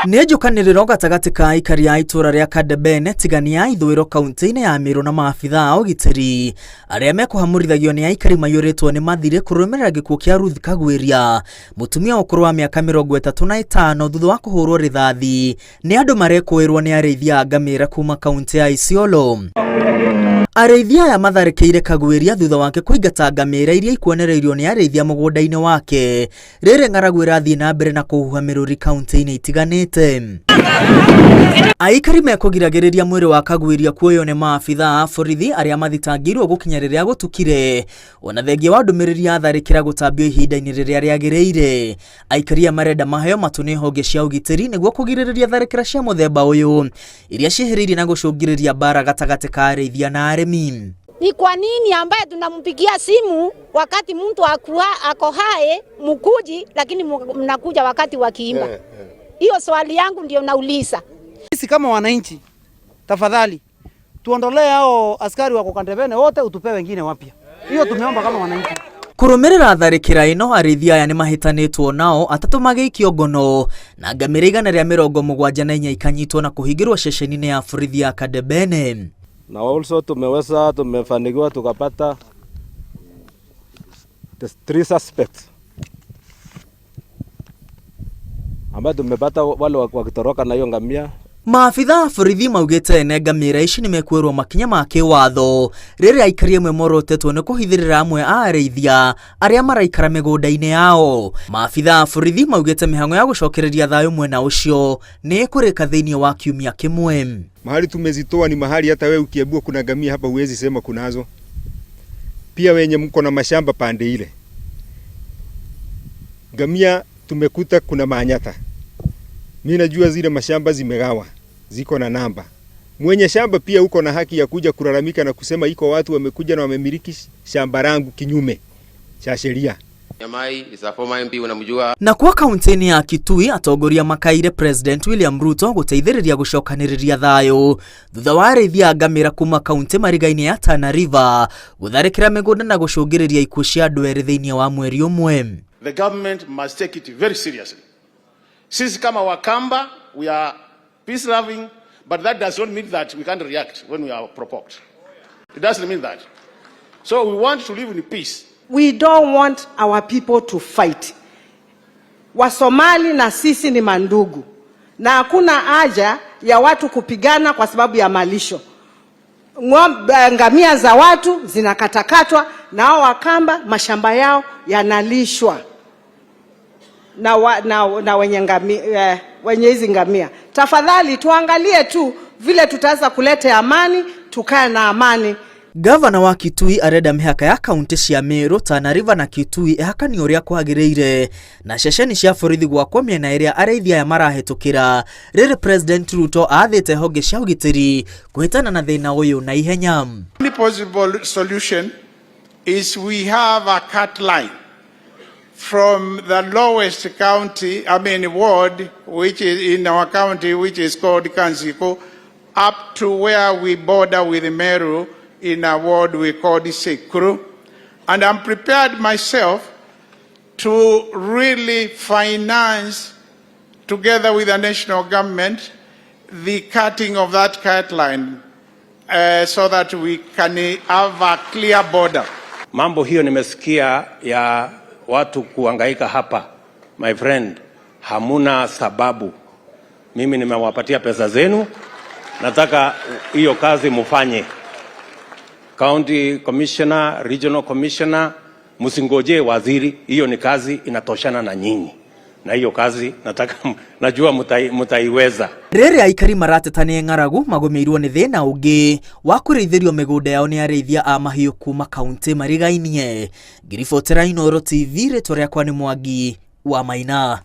Nĩ njũkanĩrĩro gatagatĩ ka aikari a itũra rĩa Kadebene tigani ya ithũĩro kaunti-inĩ ya Meru na maabitha a ũgitĩri arĩa mekũhamũrithagio nĩ aikari maiyũrĩtwo nĩ mathirĩ kũrũmĩrĩra gĩkuũ kĩa Ruth Kagwĩria, mũtumia wa ũkũrũ wa mĩaka 35 thutha wa kũhũrwo rĩthathi nĩ andũ marekũĩrwo nĩ arĩithia a ngamĩra kuma kaunti ya Isiolo. Arĩithia aya matharĩkĩire Kagwĩria thutha wake kũingata ngamĩra iria ikuonereirio nĩ arĩithia mũgũnda-inĩ wake rĩrĩ ng'aragu ĩrathiĩ na mbere na kũhuha mĩrũri kaunti-inĩ itiganĩte. Aikari mekũgiragĩrĩria mwĩrĩ wa Kagwĩria kuoywo nĩ maabitha a borithi arĩa mathitangĩirwo gũkinya rĩrĩa gũtukire, ona thengia wa ndũmĩrĩri ya tharĩkĩra gũtambio ihinda-inĩ rĩrĩa rĩagĩrĩire. Aikari aya marenda maheo matũ nĩ honge cia ũgitĩri nĩguo kũgirĩrĩria tharĩkĩra cia mũthemba ũyũ iria ciĩhĩrĩirie na gũcũngĩrĩria mbara gatagatĩ ka arĩithia na arĩmi. Ni kwa nini ambaye tunampigia simu wakati mtu akua ako hai mkuji, lakini mnakuja wakati wakiimba? Hiyo swali yangu ndio nauliza. Sisi kama wananchi, tafadhali tuondolee hao askari wako Kandevene wote, utupe wengine wapya. Hiyo tumeomba kama wananchi. Kũrũmĩrĩra tharĩkĩra ĩno, arĩithia aya nĩmahĩtanĩtwo nao atatũ magĩikio ngono na ngamĩra 174 ikanyitwo na kũhingĩrwo ceceni-inĩ ya borithi ya Kadebene. Na also tumeweza tumefanikiwa tukapata the three suspects ambayo tumepata wale wakitoroka na hiyo ngamia. Maabitha a borithi maugĩte ene ngamĩra ici nĩmekuoerwo makinya ma kĩwatho rĩrĩa aikari amwe morotetwo nĩ kũhithĩrĩra amwe a arĩithia arĩa maraikara mĩgũnda-inĩ yao. Maabitha a borithi maugĩte mĩhang'o ya gũcokereria thayũ mwena ũcio nĩ ĩkũrĩka thĩinĩ wa kiumia kĩmwe. Mahali tumezitoa ni mahali hata wewe ukiambiwa kuna ngamia hapa huwezi sema kunazo. Pia wenye mko na mashamba pande ile, ngamia tumekuta kuna manyata. Mimi najua zile mashamba zimegawa, ziko na namba. Mwenye shamba pia uko na haki ya kuja kulalamika na kusema iko watu wamekuja na wamemiliki shamba langu kinyume cha sheria. Nyamai is a former MP, unamjua. Na kwa kaunti-inĩ ya Kitui, atongoria makaire President William Ruto gũteithĩrĩria gũcokanĩrĩria thayũ thutha wa arĩithia a ngamĩra kuma kaunti mariga-inĩ ya Tana River gũtharĩkĩra mĩgũnda na gũcũngĩrĩria ikuũ cia andũ erĩ thĩinĩ wa mweri ũmwe. The government must take it very seriously. Sisi kama Wakamba, we are peace loving, but that does not mean that we can't react when we are provoked. It doesn't mean that. So we want to live in peace. We don't want our people to fight. Wasomali na sisi ni mandugu, na hakuna haja ya watu kupigana kwa sababu ya malisho. Ngamia za watu zinakatakatwa na hao Wakamba mashamba yao yanalishwa na wenye hizi ngamia. Tafadhali tuangalie tu vile tutaweza kuleta amani, tukae na amani. Gavana wa Kitui arenda mĩhaka ya kaunti cia Meru, Tana River na Kitui ĩhakanio ũrĩa kwagĩrĩire na ceceni cia borithi gwakwo mĩena ĩrĩa arĩithia aya marahĩtũkĩra rĩrĩ President Ruto aathĩte honge cia ũgitĩri kũhĩtana na thĩna ũyũ na ihenya. The only possible solution is we have a cut line from the lowest county, I mean ward, which is in our county, which is called Kanziko, up to where we border with Meru in a ward we call Sekuru. And I'm prepared myself to really finance, together with the national government, the cutting of that cut line so that we can have a clear border. Mambo hiyo nimesikia ya watu kuhangaika hapa, my friend, hamuna sababu. Mimi nimewapatia pesa zenu, nataka hiyo kazi mufanye. County Commissioner, Regional Commissioner, msingojee waziri, hiyo ni kazi inatoshana na nyinyi, na hiyo kazi nataka, najua mutaiweza. Rĩrĩa aikari marateta nĩ ng'aragu magũmĩirwo nĩ thĩna ũngĩ wa kũrĩithĩrio mĩgũnda yao nĩ arĩithia a mahiũ kuma kaunti marigainie. Ngiribotera Inooro TV, rĩtwa rĩakwa nĩ Mwangi wa Maina.